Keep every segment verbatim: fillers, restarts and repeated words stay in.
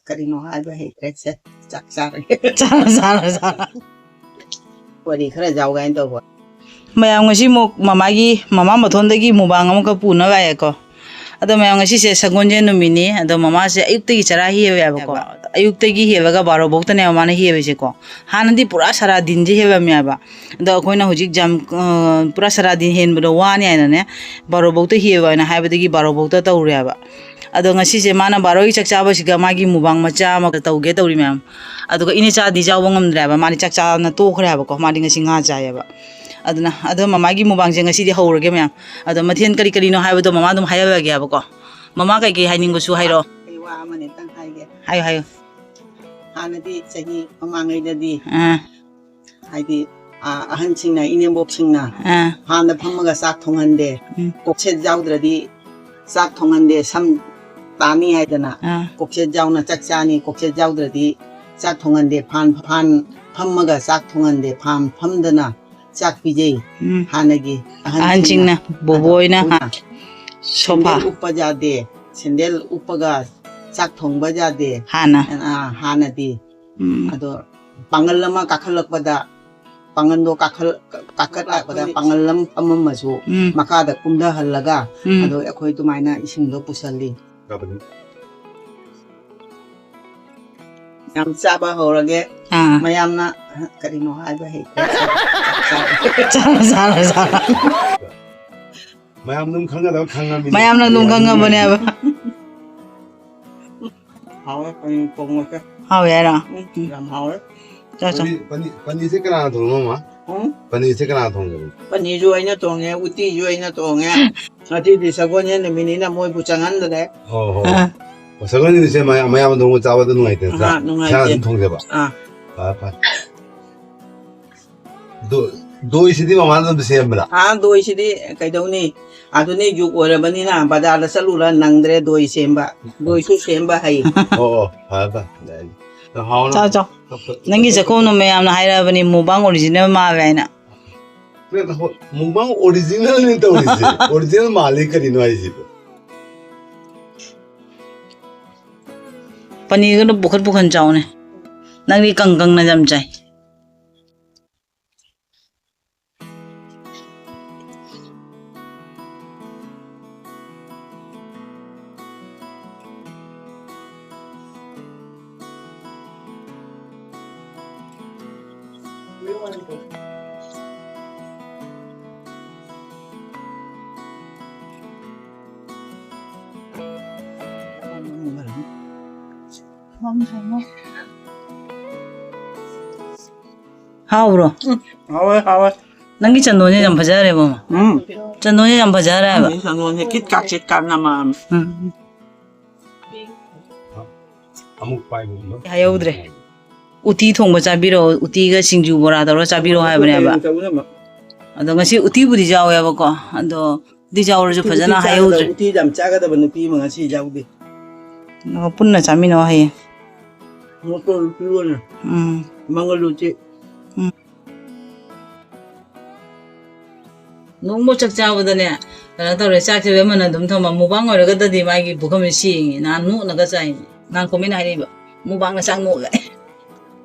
ꯀꯔꯤꯅꯣ ꯍꯥꯏꯕ ꯍꯩꯇ꯭ꯔꯦ꯫ ꯁꯦ, ꯆꯥꯛ ꯆꯥꯔꯒꯦ꯫ ꯆꯥꯔꯣ, ꯆꯥꯔꯣ, ꯆꯥꯔꯣ꯫ ꯋꯥꯔꯤ ꯈꯔ ꯌꯥꯎꯒꯦ ꯍꯥꯏꯅ ꯇꯧꯕ꯫ ꯃꯌꯥꯝ, ꯉꯁꯤ ꯑꯃꯨꯛ ꯃꯃꯥꯒꯤ, ꯃꯃꯥ ꯃꯊꯣꯟꯗꯒꯤ ꯃꯨꯕꯥꯡ ꯑꯃꯈꯛ ꯄꯨꯅꯕ ꯂꯥꯛꯑꯦꯀꯣ꯫ ꯑꯗꯣ ꯃꯌꯥꯝ, ꯉꯁꯤꯁꯦ ꯁꯒꯣꯜꯁꯦꯟ ꯅꯨꯃꯤꯠꯅꯤ꯫ ꯑꯗꯣ ꯃꯃꯥꯁꯦ ꯑꯌꯨꯛꯇꯒꯤ ꯆꯔꯥ ꯍꯦꯜꯂꯦꯕꯀꯣ꯫ ꯑꯌꯨꯛꯇꯒꯤ ꯍꯦꯜꯂꯒ ꯕꯥꯔꯣ ꯐꯥꯎꯇꯅꯦꯕ ꯃꯥꯅ ꯍꯦꯜꯂꯤꯁꯦꯀꯣ꯫ ꯍꯥꯟꯅꯗꯤ ꯄꯨꯔꯥ ꯁꯔꯥ ꯗꯤꯟꯁꯦ ꯍꯦꯜꯂꯝꯃꯦꯕ꯫ ꯑꯗꯣ ꯑꯩꯈꯣꯏꯅ ꯍꯧꯖꯤꯛ ꯖꯥꯝ-, ꯑ, ꯄꯨꯔꯥ ꯁꯔꯥ ꯗꯤꯟ ꯍꯦꯟꯕꯗꯣ ꯋꯥꯅꯤ ꯍꯥꯏꯅꯅꯦ, ꯕꯥꯔꯣ ꯐꯥꯎꯇ ꯍꯦꯜꯂꯣ ꯍꯥꯏꯅ ꯍꯥꯏꯕꯗꯒꯤ ꯕꯥꯔꯣ ꯐꯥꯎꯇ ꯇꯧꯔꯦꯕ꯫ ꯑꯗꯣ ꯉꯁꯤꯁꯦ ꯃꯥꯅ ꯕꯥꯔꯣꯒꯤ ꯆꯥꯛ ꯆꯥꯕꯁꯤꯒ ꯃꯥꯒꯤ ꯃꯨꯕꯥꯡ ꯃꯆꯥ ꯑꯃ ꯇꯧꯒꯦ ꯇꯧꯔꯤ ꯃꯌꯥꯝ꯫ ꯑꯗꯨꯒ ꯏꯅꯦꯆꯥꯗꯤ ꯌꯥꯎꯕ ꯉꯝꯗ꯭ꯔꯦꯕ, ꯃꯥꯗꯤ ꯆꯥꯛ ꯆꯥꯅ ꯇꯣꯛꯈ꯭ꯔꯦ ꯍꯥꯏꯕꯀꯣ, ꯃꯥꯗꯤ ꯉꯁꯤ ꯉꯥ ꯆꯥꯏꯌꯦꯕ꯫ ꯑꯗꯨꯅ, ꯑꯗꯣ ꯃꯃꯥꯒꯤ ꯃꯨꯕꯥꯡꯁꯦ ꯉꯁꯤꯗꯤ ꯍꯧꯔꯒꯦ ꯃꯌꯥꯝ꯫ ꯑꯗꯣ ꯃꯊꯦꯜ ꯀꯔꯤ ꯀꯔꯤꯅꯣ ꯍꯥꯏꯕꯗꯣ ꯃꯃꯥ ꯑꯗꯨꯝ ꯍꯥꯏꯍꯜꯂꯒꯦ ꯍꯥꯏꯕꯀꯣ꯫ ꯃꯃꯥ ꯀꯩꯀꯩ ꯍꯥꯏꯅꯤꯡꯕꯁꯨ ꯍꯥꯏꯔꯛꯑꯣ꯫ ꯑꯩ ꯋꯥ ꯑꯃꯅꯤꯇꯪ ꯍꯥꯏꯒꯦ꯫ ꯍꯥꯏꯌꯨ, ꯍꯥꯏꯌꯨ꯫ ꯍꯥꯟꯅꯗꯤ ꯆꯍꯤ ꯃꯃꯥꯡꯉꯩꯗꯗꯤ ꯑꯥ꯫ ꯍꯥꯏꯗꯤ, ꯑ, ꯑꯍꯟꯁꯤꯡꯅ, ꯏꯅꯦꯝꯕꯣꯛꯁꯤꯡꯅ ꯑꯥ꯫ ꯐꯥꯟꯗ ꯐꯝꯃꯒ ꯆꯥꯛ ꯊꯣꯡꯍꯟꯗꯦ꯫ ꯎꯝ꯫ ꯀꯣꯛꯁꯦꯠ ꯌꯥꯎꯗ꯭ꯔꯗꯤ ꯆꯥꯛ ꯊꯣꯡꯍꯟꯗꯦ, ꯁꯝ ꯇꯥꯅꯤ ꯍꯥꯏꯗꯅ꯫ ꯑꯥ꯫ ꯀꯣꯛꯁꯦꯠ ꯌꯥꯎꯅ ꯆꯥꯛ ꯆꯥꯅꯤ, ꯀꯣꯛꯁꯦꯠ ꯌꯥꯎꯗ꯭ꯔꯗꯤ ꯆꯥꯛ ꯊꯣꯡꯍꯟꯗꯦ, ꯐꯥꯟ, ꯐꯥꯟ ꯐꯝꯃꯒ ꯆꯥꯛ ꯊꯣꯡꯍꯟꯗꯦ, ꯐꯥꯟ ꯐꯝꯗꯅ ꯆꯥꯛ ꯄꯤꯖꯩ꯫ ꯎꯝ꯫ ꯍꯥꯟꯅꯒꯤ ꯑꯍꯟꯁꯤꯡꯅ, ꯑꯍꯟꯁꯤꯡꯅ, ꯕꯣꯕꯣ ꯍꯣꯏꯅ, ꯑꯗꯨꯅ ꯍꯥ꯫ ꯁꯣꯐꯥ꯫ ꯁꯦꯟꯗꯜ ꯎꯞꯄ ꯌꯥꯗꯦ, ꯁꯦꯟꯗꯜ ꯎꯞꯄꯒ ꯆꯥꯛ ꯊꯣꯡꯕ ꯌꯥꯗꯦ꯫ ꯍꯥꯟꯅ꯫ ꯑꯥ, ꯍꯥꯟꯅꯗꯤ꯫ ꯎꯝ꯫ ꯑꯗꯣ ꯄꯥꯡꯒꯜ ꯑꯃ ꯀꯥꯈꯠꯂꯛꯄꯗ, ꯄꯥꯡꯒꯜꯗꯣ ꯀꯥꯈꯠ-, ꯀꯥꯈꯠꯂꯛꯄꯗ ꯄꯥꯡꯒꯜ ꯑꯃ ꯐꯝꯃꯝꯃꯁꯨ ꯎꯝ꯫ ꯃꯈꯥꯗ ꯀꯨꯝꯊꯍꯜꯂꯒ ꯎꯝ꯫ ꯑꯗꯣ ꯑꯩꯈꯣꯏ ꯑꯗꯨꯃꯥꯏꯅ ꯏꯁꯤꯡꯗꯣ ꯄꯨꯁꯜꯂꯤ꯫ ꯌꯥꯝ ꯆꯥꯕ ꯍꯧꯔꯒꯦ꯫ ꯑꯥ꯫ ꯃꯌꯥꯝꯅ, ꯀꯔꯤꯅꯣ ꯍꯥꯏꯕ ꯍꯩꯇ꯭ꯔꯦ꯫ ꯆꯥꯔꯣ, ꯆꯥꯔꯣ, ꯆꯥꯔꯣ꯫ ꯃꯌꯥꯝ ꯑꯗꯨꯝ ꯈꯪꯒꯗꯕ ꯈꯪꯉꯕꯅꯤꯅ꯫ ꯃꯌꯥꯝꯅ ꯑꯗꯨꯝ ꯈꯪꯉꯕꯅꯦꯕ꯫ ꯍꯥꯎꯋꯦ, ꯄꯅꯤꯔ ꯊꯣꯡꯕꯁꯦ꯫ ꯍꯥꯎꯋꯦ ꯍꯥꯏꯔꯣ? ꯎꯝ, ꯌꯥꯝ ꯍꯥꯎꯋꯦ꯫ ꯆꯥ, ꯆꯥ꯫ ꯄꯅꯤꯔ, ꯄꯅꯤꯔ, ꯄꯅꯤꯔꯁꯦ ꯀꯅꯥꯅ ꯊꯣꯡꯉꯤꯅꯣ, ꯃꯃꯥ? ꯎꯝ? ꯄꯅꯤꯔꯁꯦ ꯀꯅꯥꯅ ꯊꯣꯡꯒꯦ? ꯄꯅꯤꯔꯁꯨ ꯑꯩꯅ ꯊꯣꯡꯉꯦ, ꯎꯇꯤꯁꯨ ꯑꯩꯅ ꯊꯣꯡꯉꯦ꯫ ꯉꯁꯤꯗꯤ ꯁꯒꯣꯜꯁꯦꯟ ꯅꯨꯃꯤꯠꯅꯤꯅ ꯃꯣꯏꯕꯨ ꯆꯪꯍꯟꯗ꯭ꯔꯦ꯫ ꯍꯣ, ꯍꯣ꯫ ꯑꯥ꯫ ꯑꯣ, ꯁꯒꯣꯜꯁꯦꯟ ꯅꯨꯃꯤꯠꯁꯦ ꯃꯌꯥꯝ, ꯃꯌꯥꯝ ꯑꯗꯨꯝ ꯆꯥꯕꯗ ꯅꯨꯡꯉꯥꯏꯇꯦ, ꯅꯠꯇ꯭ꯔꯥ? ꯑꯥ, ꯅꯨꯡꯉꯥꯏꯇꯦ꯫ ꯏꯁꯥꯅ ꯑꯗꯨꯝ ꯊꯣꯡꯖꯕ꯫ ꯑꯥ꯫ ꯐꯔꯦ, ꯐꯔꯦ꯫ ꯗꯣ-, ꯗꯣꯏꯁꯤꯗꯤ ꯃꯃꯥꯅ ꯑꯗꯨꯝ ꯁꯦꯝꯕ꯭ꯔꯥ? ꯑꯥ, ꯗꯣꯏꯁꯤꯗꯤ ꯀꯩꯗꯧꯅꯤ? ꯑꯗꯨꯅꯤ ꯖꯨꯛ ꯑꯣꯏꯔꯕꯅꯤꯅ ꯕꯖꯥꯔꯗ ꯆꯠꯂꯨꯔ ꯅꯪꯗ꯭ꯔꯦ ꯗꯣꯏ ꯁꯦꯝꯕ꯫ ꯗꯣꯏꯁꯨ ꯁꯦꯝꯕ ꯍꯩ꯫ ꯑꯣ, ꯑꯣ, ꯐꯔꯦ, ꯐꯔꯦ꯫ ꯌꯥꯏ꯫ ꯑꯗꯣ ꯍꯥꯎꯅ ꯆꯥꯎ, ꯆꯥꯎ꯫ ꯅꯪꯒꯤ ꯆꯥꯛꯈꯨꯝꯗꯣ ꯃꯌꯥꯝꯅ ꯍꯥꯏꯔꯛꯑꯕꯅꯤ, ꯃꯨꯛꯕꯥꯡ original ꯃꯥꯜꯂꯦ ꯍꯥꯏꯅ꯫ ꯅꯠꯇꯦ, ꯍꯣꯏ, ꯃꯨꯛꯕꯥꯡ originalꯅꯤ ꯇꯧꯔꯤꯁꯦ꯫ Original ꯃꯥꯜꯂꯤ ꯀꯔꯤꯅꯣ ꯍꯥꯏꯁꯤꯕꯣ? ꯄꯅꯤꯔꯒꯗꯣ ꯄꯨꯈꯠ ꯄꯨꯈꯠ ꯆꯥꯎꯅꯦ꯫ ꯅꯪꯗꯤ ꯀꯪ ꯀꯪꯅ ꯌꯥꯝ ꯆꯥꯏ꯫ ꯍꯥꯎꯕ꯭ꯔꯣ? ꯎꯝ, ꯍꯥꯎꯋꯦ, ꯍꯥꯎꯋꯦ꯫ ꯅꯪꯒꯤ ꯆꯟꯗꯣꯟꯁꯦ ꯌꯥꯝ ꯐꯖꯈ꯭ꯔꯦꯕꯣ꯫ ꯎꯝ꯫ ꯆꯟꯗꯣꯟꯁꯦ ꯌꯥꯝ ꯐꯖꯈ꯭ꯔꯦ ꯍꯥꯏꯕ꯫ ꯅꯪꯒꯤ ꯆꯟꯗꯣꯟꯁꯦ ꯀꯤꯠ ꯀꯥꯠ ꯀꯤꯠ ꯀꯥꯠ ꯅꯝꯃꯛꯑꯕꯅꯤ꯫ ꯎꯝ꯫ ꯑꯃꯨꯛ ꯄꯥꯏꯕ ꯍꯥꯏꯍꯧꯗ꯭ꯔꯦ꯫ ꯎꯇꯤ ꯊꯣꯡꯕ ꯆꯥꯕꯤꯔꯛꯑꯣ, ꯎꯇꯤꯒ ꯁꯤꯡꯖꯨ ꯕꯣꯔꯥ ꯇꯧꯔ ꯆꯥꯕꯤꯔꯛꯑꯣ ꯍꯥꯏꯕꯅꯦꯕ꯫ ꯑꯗꯣ ꯉꯁꯤ ꯎꯇꯤꯕꯨꯗꯤ ꯌꯥꯎꯋꯦꯕꯀꯣ, ꯑꯗꯣ ꯎꯇꯤ ꯌꯥꯎꯔꯁꯨ ꯎꯇꯤ, ꯐꯖꯅ ꯎꯇꯤ ꯆꯥꯒꯗꯕ, ꯍꯥꯏꯍꯧꯗ꯭ꯔꯦ꯫ ꯎꯇꯤ ꯌꯥꯝ ꯆꯥꯒꯗꯕ ꯅꯨꯄꯤ ꯑꯃ ꯉꯁꯤ ꯌꯥꯎꯗꯦ꯫ ꯑꯣ, ꯄꯨꯟꯅ ꯆꯥꯃꯤꯟꯅꯧ ꯍꯌꯦꯡ꯫ ꯃꯣꯇꯣꯔ ꯎꯇꯤ ꯑꯣꯏꯅ꯫ ꯎꯝ꯫ ꯃꯪꯒꯜ ꯎꯇꯤ꯫ ꯎꯝ꯫ ꯅꯣꯡꯃ ꯆꯥꯛ ꯆꯥꯕꯗꯅꯦ, ꯀꯩꯅꯣ ꯇꯧꯔꯦ, ꯆꯥꯛꯁꯦ ꯑꯃꯅ ꯑꯗꯨꯝ ꯊꯝꯃ, ꯃꯨꯛꯕꯥꯡ ꯑꯣꯏꯔꯒꯗꯗꯤ ꯃꯥꯒꯤ ꯄꯨꯈꯝꯁꯦ ꯁꯦꯡꯉꯤ꯫ ꯅꯍꯥꯟ ꯅꯣꯛꯅꯒ ꯆꯥꯏꯅꯤ꯫ ꯅꯍꯥꯟ comment ꯍꯥꯏꯔꯛꯏꯕ, "ꯃꯨꯛꯕꯥꯡꯅ ꯆꯥꯛ ꯅꯣꯛꯑꯒ"꯫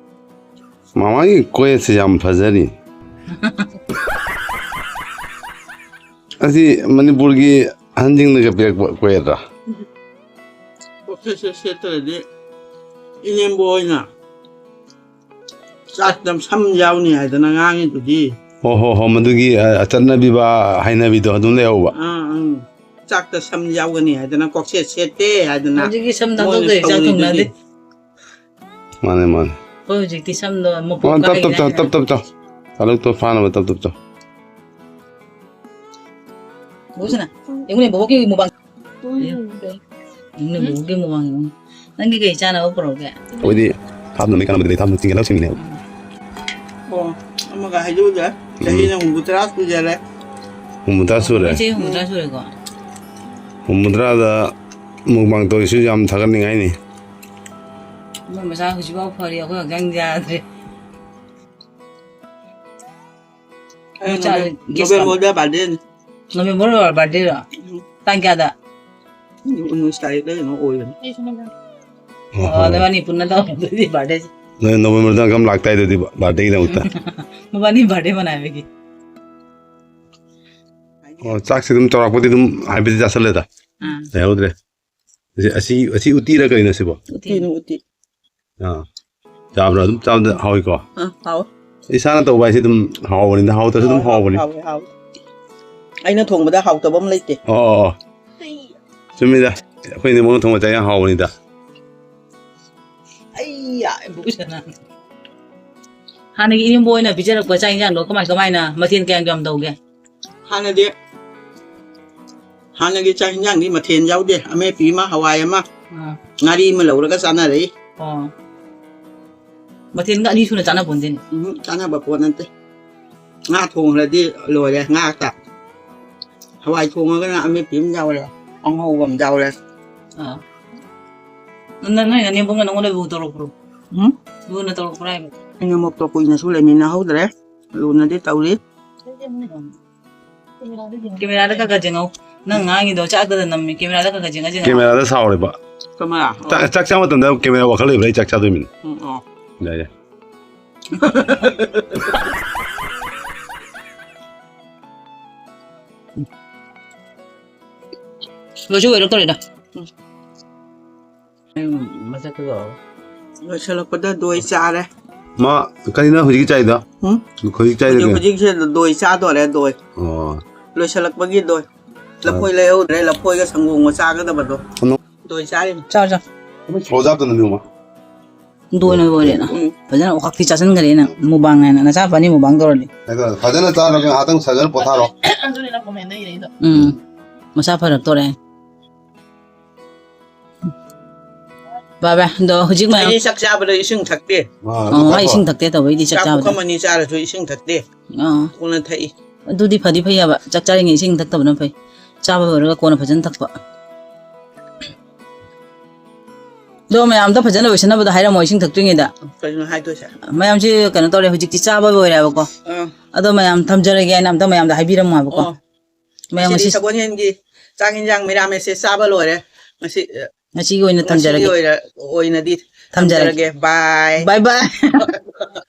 ꯃꯃꯥꯒꯤ ꯀꯣꯏꯠꯁꯦ ꯌꯥꯝ ꯐꯖꯔꯤ꯫ ꯑꯁꯤ ꯃꯅꯤꯄꯨꯔꯒꯤ ꯑꯍꯟꯁꯤꯡꯅꯒ ꯄꯤꯔꯛꯄ ꯀꯣꯏꯠꯔꯥ? ꯄꯣꯠꯁꯦ ꯁꯦꯠ ꯁꯦꯠꯇ꯭ꯔꯗꯤ ꯏꯅꯦꯝꯕꯣꯛ ꯍꯣꯏꯅ ꯆꯥꯛꯇ ꯁꯝ ꯌꯥꯎꯅꯤ ꯍꯥꯏꯗꯅ ꯉꯥꯡꯉꯤꯗꯨꯗꯤ꯫ ꯍꯣ, ꯍꯣ, ꯍꯣ, ꯃꯗꯨꯒꯤ, ꯑ, ꯆꯠꯅꯕꯤ ꯕꯥ ꯍꯥꯏꯅꯕꯤꯗꯣ ꯑꯗꯨꯝ ꯂꯩꯍꯧꯕ꯫ ꯑꯥ, ꯑꯪ꯫ ꯆꯥꯛꯇ ꯁꯝ ꯌꯥꯎꯒꯅꯤ ꯍꯥꯏꯗꯅ ꯀꯣꯛꯁꯦꯠ ꯁꯦꯠꯇꯦ ꯍꯥꯏꯗꯅ ꯍꯧꯖꯤꯛꯇꯤ ꯁꯝ ꯃꯣꯏꯅ ꯊꯥꯗꯣꯛꯇ꯭ꯔꯗꯤ ꯆꯥꯛ ꯁꯧꯔꯤꯗꯨꯗꯤ꯫ ꯊꯣꯡꯅꯗꯦ꯫ ꯃꯥꯅꯦ, ꯃꯥꯅꯦ꯫ ꯑꯩꯈꯣꯏ ꯍꯧꯖꯤꯛꯇꯤ ꯁꯝꯗꯣ ꯃꯄꯣꯛ ꯑꯣ, ꯇꯞ, ꯇꯞ, ꯀꯥꯏꯅ ꯇꯞ, ꯇꯞ, ꯇꯞ, ꯇꯞ꯫ ꯇꯥꯂꯛꯇꯣ ꯐꯥꯅꯕ ꯇꯞ, ꯇꯞ, ꯇꯞ꯫ ꯕꯣꯛꯁꯤꯅ, ꯌꯦꯡꯉꯨꯅꯦ, ꯕꯣꯕꯣꯛꯀꯤ ꯃꯨꯛꯕꯥꯡ꯫ ꯎꯝ꯫ ꯌꯦꯡꯉꯨꯅꯦ, ꯕꯣꯕꯣꯛꯀꯤ ꯃꯨꯛꯕꯥꯡ ꯌꯦꯡꯉꯨꯅꯦ꯫ ꯅꯪꯒꯤ ꯀꯩ ꯆꯥꯅꯕ ꯄꯨꯔꯛꯎꯒꯦ? ꯑꯩꯈꯣꯏꯗꯤ ꯊꯥꯞꯅ ꯃꯩ ꯀꯥꯟꯅꯕꯗꯤ ꯂꯩ, ꯊꯥꯞꯅ ꯆꯤꯡꯒꯠꯂꯒ ꯁꯤꯡꯉꯤꯅꯦ꯫ ꯑꯣ, ꯑꯃꯒ ꯍꯥꯏꯗꯣꯛꯎꯗ꯫ ꯎꯝ꯫ ꯆꯍꯤꯅ ꯍꯨꯝꯐꯨꯇꯔꯥ ꯁꯨꯖꯔꯦ꯫ ꯍꯨꯝꯐꯨꯇꯔꯥ ꯁꯨꯔꯦ? ꯆꯍꯤ ꯍꯨꯝꯐꯨꯇꯔꯥ ꯁꯨꯔꯦꯀꯣ? ꯍꯨꯝꯐꯨꯇꯔꯥꯗ ꯃꯨꯛꯕꯥꯡ ꯇꯧꯔꯤꯁꯨ ꯌꯥꯝ ꯊꯥꯒꯠꯅꯤꯡꯉꯥꯏꯅꯤ꯫ ꯃꯣꯏ ꯃꯆꯥ ꯍꯧꯖꯤꯛꯐꯥꯎ ꯐꯔꯤ, ꯑꯩꯈꯣꯏ ꯍꯛꯆꯥꯡ ꯌꯥꯗ꯭ꯔꯦ꯫ ꯑꯩ ꯃꯆꯥ ꯅꯣꯕꯦꯝ-, ꯒꯦꯁ ꯅꯣꯕꯦꯝꯕꯔꯗ ꯕꯥꯔꯗꯦꯅꯤ꯫ ꯅꯣꯕꯦꯝꯕꯔ ꯕꯥꯔꯗꯦꯔꯣ? ꯎꯝ꯫ ꯇꯥꯡ ꯀꯌꯥꯗ? ꯎꯝ, ꯎꯅꯤꯁ ꯇꯥꯔꯤꯛꯇ ꯀꯩꯅꯣ ꯑꯣꯏꯕꯅꯤ꯫ ꯑꯩꯁꯨ ꯅꯣꯕꯦꯝꯕꯔ꯫ ꯑꯣ, ꯅꯕꯥꯅꯤ ꯄꯨꯟꯅ ꯇꯧꯔꯝꯗꯣꯏꯗꯤ birthday꯫ ꯅꯣꯏ November ꯗ ꯑꯃ ꯂꯥꯛꯇꯥꯏꯗꯨꯗꯤ birthday ꯒꯤꯗꯃꯛꯇ꯫ ꯃꯕꯥꯅꯤ birthday ꯃꯅꯥꯏꯕꯒꯤ꯫ ꯑꯣ, ꯆꯥꯛꯁꯦ ꯑꯗꯨꯝ ꯆꯥꯎꯔꯥꯛꯄꯗꯤ ꯑꯗꯨꯝ ꯍꯥꯏꯐꯦꯠ ꯆꯥꯁꯜꯂꯦꯗ꯫ ꯑꯥ꯫ ꯂꯩꯍꯧꯗ꯭ꯔꯦ꯫ ꯑꯁꯤ, ꯑꯁꯤ, ꯑꯁꯤ ꯎꯇꯤꯔ ꯀꯩꯅꯣ ꯁꯤꯕꯣ? ꯎꯇꯤꯅꯤ, ꯎꯇꯤ꯫ ꯑꯥ꯫ ꯆꯥꯕ꯭ꯔꯥ? ꯑꯗꯨꯝ ꯆꯥꯕꯗ ꯍꯥꯎꯏꯀꯣ? ꯑꯥ, ꯍꯥꯎꯏ꯫ ꯏꯁꯥꯅ ꯇꯧꯕ ꯍꯥꯏꯁꯦ ꯑꯗꯨꯝ ꯍꯥꯎꯕꯅꯤꯗ, ꯍꯥꯎꯇ꯭ꯔꯁꯨ ꯑꯗꯨꯝ ꯍꯥꯎꯏ, ꯍꯥꯎꯕꯅꯤ꯫ ꯍꯥꯎꯏ, ꯍꯥꯎꯏ꯫ ꯑꯩꯅ ꯊꯣꯡꯕꯗ ꯍꯥꯎꯇꯕ ꯑꯃ ꯂꯩꯇꯦ꯫ ꯑꯣ, ꯑꯣ, ꯑꯣ꯫ ꯆꯨꯝꯃꯤꯗ꯫ ꯑꯩꯈꯣꯏ ꯏꯅꯦꯝꯕꯣꯛꯅ ꯊꯣꯡꯕ ꯆꯥꯛ ꯌꯥꯝ ꯍꯥꯎꯕꯅꯤꯗ꯫ ꯑꯩ ꯌꯥ-, ꯏꯕꯣꯛꯁꯤꯅ꯫ ꯍꯥꯟꯅꯒꯤ ꯏꯅꯦꯝꯕꯣꯛ ꯍꯣꯏꯅ ꯄꯤꯖꯔꯛꯄ ꯆꯥꯛ ꯏꯟꯖꯥꯡꯗꯣ ꯀꯃꯥꯏ ꯀꯃꯥꯏꯅ, ꯃꯊꯦꯜ ꯀꯌꯥꯝ ꯀꯌꯥꯝ ꯇꯧꯒꯦ? ꯍꯥꯟꯅꯗꯤ, ꯍꯥꯟꯅꯒꯤ ꯆꯥꯛ ꯏꯟꯖꯥꯡꯗꯤ ꯃꯊꯦꯜ ꯌꯥꯎꯗꯦ꯫ ꯑꯃꯦꯠꯄꯤ ꯑꯃ, ꯍꯋꯥꯏ ꯑꯃ, ꯑꯥ꯫ ꯉꯥꯔꯤ ꯑꯃ ꯂꯧꯔꯒ ꯆꯥꯅꯔꯛꯏ꯫ ꯑꯣ꯫ ꯃꯊꯦꯜꯒ ꯑꯅꯤ ꯁꯨꯅ ꯆꯥꯅ ꯄꯣꯟꯇꯦꯅꯦ꯫ ꯎꯝ, ꯆꯥꯅꯕ ꯄꯣꯠ ꯅꯠꯇꯦ꯫ ꯉꯥ ꯊꯣꯡꯈ꯭ꯔꯗꯤ ꯂꯣꯏꯔꯦ, ꯉꯥ ꯈꯛꯇ꯫ ꯍꯋꯥꯏ ꯊꯣꯡꯉꯒꯅ ꯑꯃꯦꯠꯄꯤ ꯑꯃ ꯌꯥꯎꯔꯦ, ꯑꯉꯧꯕ ꯑꯃ ꯌꯥꯎꯔꯦ꯫ ꯑꯥ꯫ ꯅꯪ, ꯅꯣꯏ ꯅꯅꯦꯝꯕꯣꯛꯅ ꯅꯪꯉꯣꯟꯗ ꯂꯨꯅ ꯇꯧꯔꯛꯄ꯭ꯔꯣ? ꯎꯝ? ꯂꯨꯅ ꯇꯧꯔꯛꯄ꯭ꯔꯥ ꯍꯥꯏꯕ? ꯑꯩꯅ ꯃꯣꯛꯇꯣ ꯀꯨꯏꯅꯁꯨ ꯂꯩꯃꯤꯟꯅꯍꯧꯗ꯭ꯔꯦ, ꯂꯨꯅꯗꯤ ꯇꯧꯔꯤ꯫ ꯎꯝ꯫ ꯀꯦꯃꯦꯔꯥꯗ ꯈꯔ ꯈꯔ ꯌꯦꯡꯉꯧ꯫ ꯅꯪ ꯉꯥꯡꯉꯤꯗꯣ ꯆꯥꯛꯇꯗ ꯅꯝꯃꯤ꯫ ꯀꯦꯃꯦꯔꯥꯗ ꯈꯔ ꯈꯔ ꯌꯦꯡꯉ ꯌꯦꯡꯉꯧ꯫ ꯀꯦꯃꯦꯔꯥꯗ ꯁꯥꯎꯔꯦꯕ꯫ ꯀꯃꯥꯏꯅ? ꯆꯥꯛ, ꯆꯥꯛ ꯆꯥ ꯃꯇꯝꯗ ꯀꯦꯃꯦꯔꯥ ꯋꯥꯈꯜ ꯂꯩꯕ꯭ꯔꯥ? ꯑꯩ ꯆꯥꯛ ꯆꯥꯗꯣꯏꯃꯤꯅꯦ꯫ ꯎꯝ, ꯑꯣ꯫ ꯌꯥꯏ, ꯌꯥꯏ꯫ ꯂꯣꯏꯁꯨ ꯑꯣꯏꯔꯛꯇꯧꯔꯦꯗ꯫ ꯎꯝ꯫ ꯃꯁꯛꯇꯨꯒ꯫ ꯂꯣꯏꯁꯤꯜꯂꯛꯄꯗ ꯗꯣꯏ ꯆꯥꯔꯦ꯫ ꯃꯥ, ꯀꯔꯤꯅꯣ ꯍꯧꯖꯤꯛꯀꯤ ꯆꯥꯏꯗꯣ? ꯎꯝ? ꯍꯧꯖꯤꯛ ꯆꯥꯏꯗꯣ ꯍꯧꯖꯤꯛ, ꯀꯩꯅꯣ? ꯍꯧꯖꯤꯛꯁꯦ ꯗꯣꯏ ꯆꯥꯗꯣꯔꯦ, ꯗꯣꯏ꯫ ꯑꯣ꯫ ꯂꯣꯏꯁꯤꯜꯂꯛꯄꯒꯤ ꯗꯣꯏ꯫ ꯑꯥ꯫ ꯂꯐꯣꯏ ꯂꯩꯍꯧꯗ꯭ꯔꯦ, ꯂꯐꯣꯏꯒ ꯁꯪꯒꯣꯝꯒ ꯆꯥꯒꯗꯕꯗꯣ꯫ ꯀꯩꯅꯣ? ꯗꯣꯏ ꯆꯥꯔꯤꯅꯤ꯫ ꯆꯥꯔꯣ, ꯆꯥꯔꯣ꯫ Close up ꯇ ꯅꯝꯕꯤꯌꯨ, ꯃꯥ꯫ ꯗꯣꯏꯅ ꯂꯣꯏꯔꯦꯅ꯫ ꯎꯝ꯫ ꯐꯖꯅ ꯑꯣꯈꯥꯛꯇꯤ ꯆꯥꯁꯤꯟꯈꯔꯦ ꯅꯪ꯫ ꯃꯨꯕꯥꯡ ꯍꯥꯏꯅ ꯅꯆꯥ ꯐꯅꯤ ꯃꯨꯕꯥꯡ ꯇꯧꯔꯗꯤ꯫ ꯐꯖꯅ ꯆꯥꯔꯒ ꯉꯥꯏꯍꯥꯛꯇꯪ ꯐꯖꯅ ꯄꯣꯊꯥꯔꯣ꯫ ꯑꯗꯨꯅꯤ ꯅꯪ comment ꯏꯔꯛꯏꯗꯣ꯫ ꯎꯝ꯫ ꯃꯁꯥ ꯐꯔꯛꯇꯣꯔꯦ꯫ ꯕꯥ, ꯕꯥ, ꯑꯗꯣ ꯍꯧꯖꯤꯛ ꯃꯌꯥꯝ ꯑꯩꯗꯤ ꯆꯥꯛ ꯆꯥꯕꯗ ꯏꯁꯤꯡ ꯊꯛꯇꯦ꯫ ꯑꯥ, ꯑꯗꯨ ꯆꯥꯛ ꯐꯠꯇ꯭ꯔꯣ? ꯄꯨꯈꯝ ꯑꯅꯤ ꯆꯥꯔꯁꯨ ꯏꯁꯤꯡ ꯊꯛꯇꯦ꯫ ꯑꯥ꯫ ꯀꯣꯟꯅ ꯊꯛꯏ꯫ ꯑꯗꯨꯗꯤ ꯐꯗꯤ ꯐꯩ ꯍꯥꯏꯕ꯫ ꯆꯥꯛ ꯆꯥꯔꯤꯉꯩ ꯏꯁꯤꯡ ꯊꯛꯇꯕꯅ ꯐꯩ꯫ ꯆꯥꯕ ꯂꯣꯏꯔꯒ ꯀꯣꯟꯅ ꯐꯖꯅ ꯊꯛꯄ꯫ ꯑꯗꯣ ꯃꯌꯥꯝꯗ ꯐꯖꯅ ꯂꯣꯏꯁꯟꯅꯕꯗꯣ ꯍꯥꯏꯔꯝꯃꯣ ꯏꯁꯤꯡ ꯊꯛꯇ꯭ꯔꯤꯉꯩꯗ꯫ ꯀꯩꯅꯣ ꯍꯥꯏꯗꯣꯏꯁꯦ? ꯃꯌꯥꯝꯁꯤ ꯀꯩꯅꯣ ꯇꯧꯔꯦ, ꯍꯧꯖꯤꯛꯇꯤ ꯆꯥꯕ ꯂꯣꯏꯔꯦꯕꯀꯣ꯫ ꯑꯥ꯫ ꯑꯗꯣ ꯃꯌꯥꯝ ꯊꯝꯖꯔꯒꯦ ꯍꯥꯏꯅ ꯑꯝꯇ ꯃꯌꯥꯝꯗ ꯍꯥꯏꯕꯤꯔꯝꯃꯣ ꯍꯥꯏꯕꯀꯣ꯫ ꯑꯣ꯫ ꯃꯌꯥꯝ ꯉꯁꯤꯗꯤ ꯉꯁꯤ ꯁꯒꯣꯜꯁꯦꯟꯒꯤ ꯆꯥꯛ ꯍꯦꯟꯖꯥꯡ ꯃꯦꯔꯥꯃꯦꯁꯁꯦ ꯆꯥꯕ ꯂꯣꯏꯔꯦ꯫ ꯉꯁꯤ, ꯑ, ꯉꯁꯤꯒꯤ ꯑꯣꯏꯅ ꯊꯝꯖꯔꯒꯦ꯫ ꯑꯣꯏꯅ ꯑꯣꯏꯅꯗꯤ ꯊꯝꯖꯔꯒꯦ꯫ ꯊꯝꯖꯔꯒꯦ꯫ Bye. Bye bye.